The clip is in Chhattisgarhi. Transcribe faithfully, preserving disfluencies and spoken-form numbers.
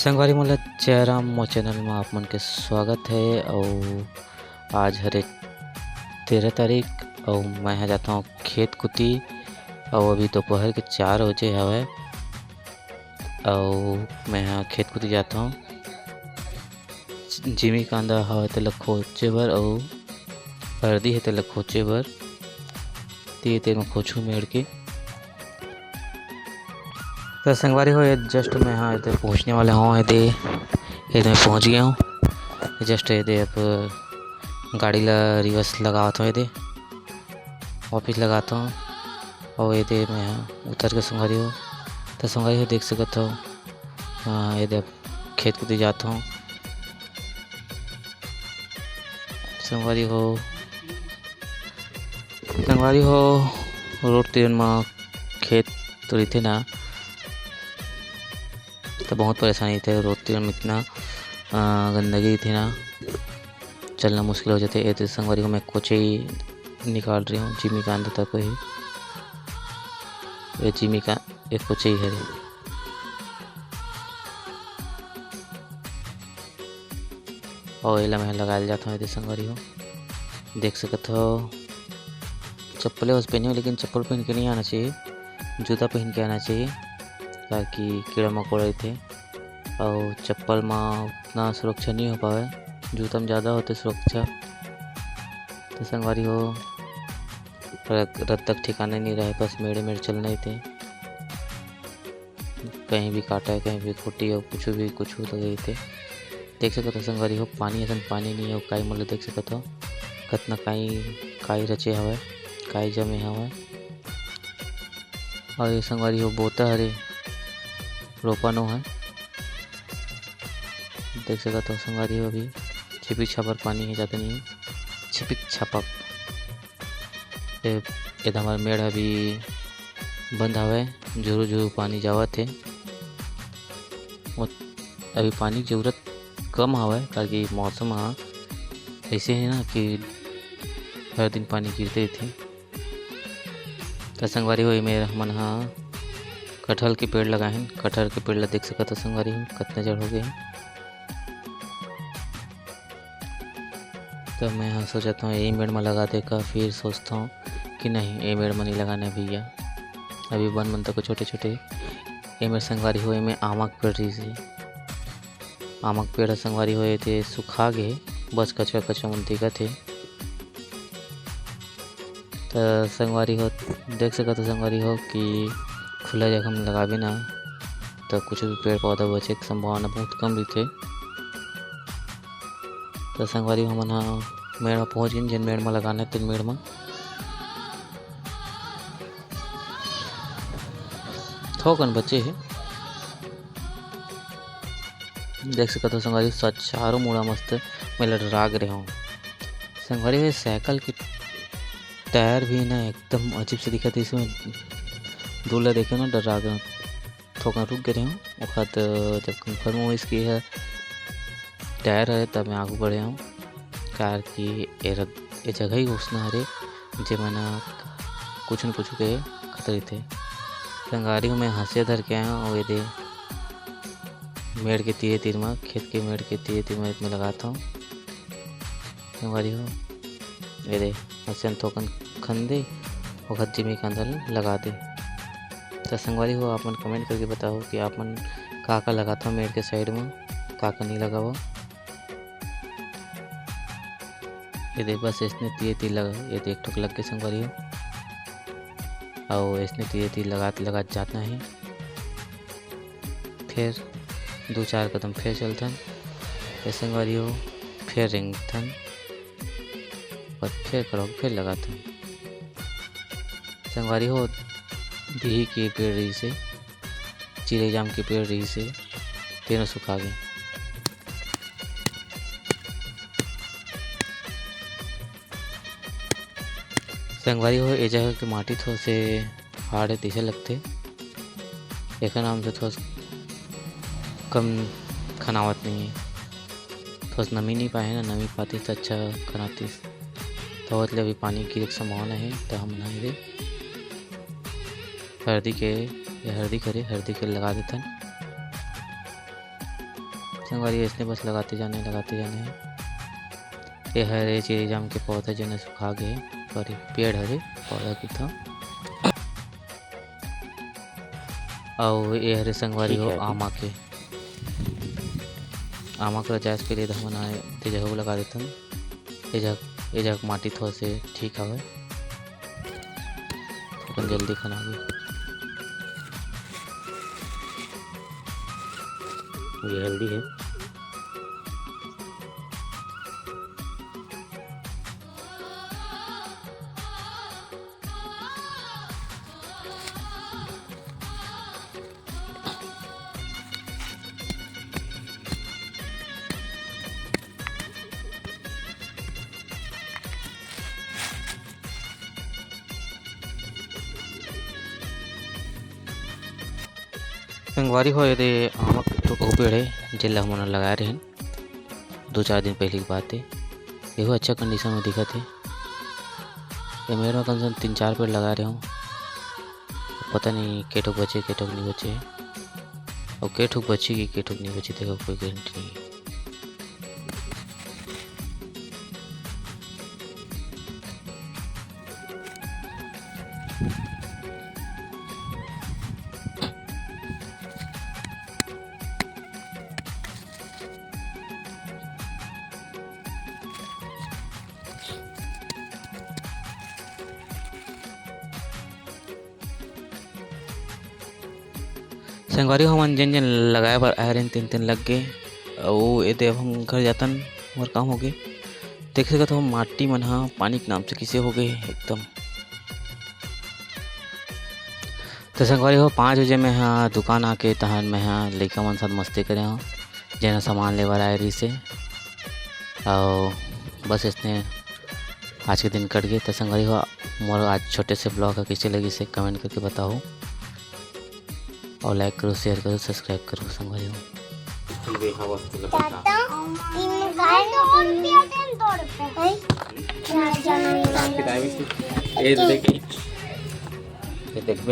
संगवारी मन ल जय राम, मोर चैनल म आप मन के स्वागत हे। अउ आज हरे तेरह तारीख, अउ मैं ह जात हंव खेत कुती, अउ अभी दोपहर के चार बजे हवय, अउ मैं ह खेत कुती जात हंव। जिमी कांदा हवय तेला खोचे बर, अउ हरदी हे तेला खोचे बर, ते तेल म खोचहूं मेड़ के। त संगवारी हो, ये just मैं हा एदे पहुंचने वाला हूं, एदे, एदे मैं पहुंच गया हूं। Just एदे अब गाड़ी ला reverse लगावत हूं, एदे वापस लगात हूं। अउ एदे मैं हा उतर के संगवारी हो, त संगवारी हो देख सकत हो, अ, एदे अब खेत कुती जात हूं। संगवारी हो, संगवारी हो, रोड तीर म खेत तो रहिथे ना, त बहुत परेशानी रहिथे। रोड तीर म इतना, अ, गंदगी रहिथे ना, चलना मुश्किल हो जाथे। ए तो संगवारी हो, मैं कोचई निकाल रहे हूँ, जिमी कांदा तक ही। ये जिमी का एक कोचई हरे। अउ एला मैं लगाए ल जात हंव, एदे संगवारी हो, देख सकत हो, चप्पले बस पहने हो, लेकिन चप्पल पहन के नहीं आना चाहिए, जूता पहन के आना चाहिए, ताकि कीड़ा मकोड़ा रहिथे। अउ चप्पल म उतना सुरक्षा नहीं हो पावे, जूता म ज़्यादा होथे सुरक्षा। तो संगवारी हो, रत-, रद्दा के ठिकाना नहीं रहे, बस मेड़े मेड़ चलना ही थे। कहीं भी काटा है, कहीं भी खूंटी हो, कुछ भी, कुछ लगे थे। देख सकत हो संगवारी हो, पानी असन पानी नहीं हो, काई मोला देख सकत हो, कतना काई, काई रचे हवय, काई जमे हवय। और ये संगवारी हो, बोता हरे, रोपा नो है, देख सकत हो संगवारी हो, अभी छिपिक छापर पानी है, ज़्यादा नहीं है, छिपिक छापक। ए, एदे हमर मेड़ अभी बंद हवय, झुरू झुरू पानी जावत हे। अभी पानी के जरूरत कम हवय, काकि मौसम ह अइसे हे ना कि हर दिन पानी गिरते रहिथे। त संगवारी हो, एमे हमन ह कटहल के पेड़ लगाए हन। कटहल के पेड़ ला देख सकत हो संगवारी हो, कतना जड़ हो गए हे। त मैं ह सोचत हंव, ए मेड़ म लगा दे का, फिर सोचत हंव कि नहीं, ए मेड़ म नहीं लगाना हे भैया, अभी बन मन तको छोटे छोटे। ए मेड़ संगवारी हो, एमे आमा के पेड़ रहिस हे, आमा के पेड़ ह संगवारी हो, एदे सुखा गे हे, बस कचका कचका मन दिखत हे। त संगवारी हो, देख सकत हो संगवारी हो कि खुला जगह में लगाबे ना, त कुछ भी पेड़ पौधा बचे के संभावना बहुत कम रहिथे। त संगवारी हो, हमन ह मेड़ म पहुंच गेन, जेन मेड़ म लगाना हे, तेन मेड़ म थोकन बचे हे। देख सकत हो संगवारी हो, सा-, चारों मुड़ा मस्त में लटरा गे रहे हो। संगवारी हो, साइकिल के टायर भी ना एकदम अजीब से दिखत हे, इसमें दूर ला देखे ना डरा गे, थोकन रुक गे रहे हो। ओखर जब confirm होइस कि यह टायर हरे, तब मैं आगू बढ़े हूँ, कार की ए रद-, ए जगह ही घुसना हरे, जेमन कुछ न कुछ के खतरा रहिथे। संगवारी हो, मैं हंसिया धर के आया हूँ, अउ एदे मेड़ के तीरे तीर म, खेत के मेड़ के तीरे तीर म मैं लगाता हूँ। संगवारी हो, एदे अइसन थोकन खन दे, ओखर जिमी कांदा ल लगा दे। त संगवारी हो, आप मन comment करके बताओ कि आप मन का का लगाथव मेड़ के side म, का का नहीं लगावव। एदे बस अइसने तीर तीर लगा, एदे एक ठोक लग गे संगवारी हो, अउ अइसने तीर तीर लगात लगात जाना हे। फेर दू चार कदम फेर चलथन, ए संगवारी हो, फेर रेंगथन, पर फेर करव, फेर लगाथन। संगवारी हो, बिही के पेड़ रहिस हे, चिरई जाम के पेड़ रहिस हे, तेनो सुखा गे। संगवारी हो, ए जगह के माटी थोसे hard हे, तइसे लगथे। एकर नाम से थोस कम खनावत नहीं हे। थोस नमी नहीं पाए हे ना, नमी पातिस त अच्छा खनातिस। त ओतले अभी पानी गिरे के संभावना हे, त हम ना रे हरदी के, ये हरदी करे, हरदी के लगा देथन। संगवारी, अइसने बस लगाते जाना हे, लगाते जाना हे। ये हरे चेरी जाम के पौधा, जेन ह सुखा गे हे, सॉरी, पेड़ हरे, पौधा कहिथंव। अउ ये हरे संगवारी हो, ठीक है। आमा के, आमा के रजाइस के लिए हमन आए, ते जगह लगा देथन। ए जग, ए जग माटी थोड़े से ठीक हवे, थोड़ा जल्दी खना भी। ये हल्दी है। संगवारी हो, ये दे आमा के ठो अउ पेड़ हे, जेला हमन ह लगाए रहेन दो चार दिन पहिली के बात हे। एहू अच्छा condition में दिखत हे। ये मेड़ में कम से कम तीन चार पेड़ लगाए रहे हूँ, पता नहीं के ठो बचे, के ठो नहीं बचे, अउ के ठो बचे कि के ठो नहीं बचे, तेकर कोई गारंटी नहीं हे। संगवारी हो, हमन जेन जेन लगाए बर आए रहेन, तेन तेन लग गे। अउ एदे अब हम घर जातन, हमर काम होगे। देख सकत हो, माटी मन ह पानी के नाम से किसे होगे हे एकदम। त संगवारी हो, पाँच बजे मैं ह दुकान आके तहन मैं ह लइका मन साथ मस्ती करे हंव, जेन ह सामान ले बर आए रहिस हे। अउ बस अइसने आज के दिन कट गे। त संगवारी हो, मोर आज छोटे से vlog ह कइसे लगिस हे, comment करके बताहू। अउ like करो, share करो, subscribe करो संगवारी हो। ये देखिए, ये देखबे।